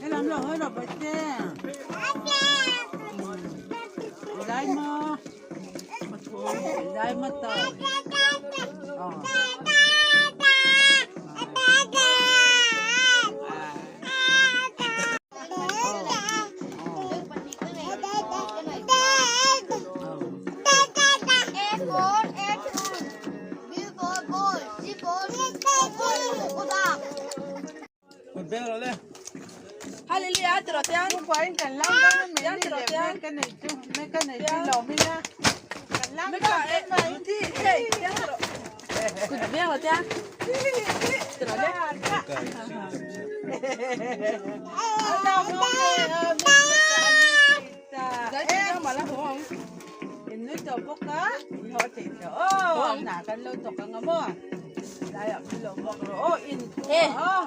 Helam lo hawi rawh bawihte. Lai maw? Lai maw tawh? A for apple, B for ball, C for Hallelujah ti rawh tiang. Upain kan lang dawn a mei ni leh me ka nei chu me ka nei chu lawm ila kan lang dawn em mai. Kut veng rawh tiang. Ti rawh le. In nui tawh bawk a, in haw thei tawh aw, hna kan lo thawk ang a maw, tlaiah min lo bawk rawh aw, in thu aw.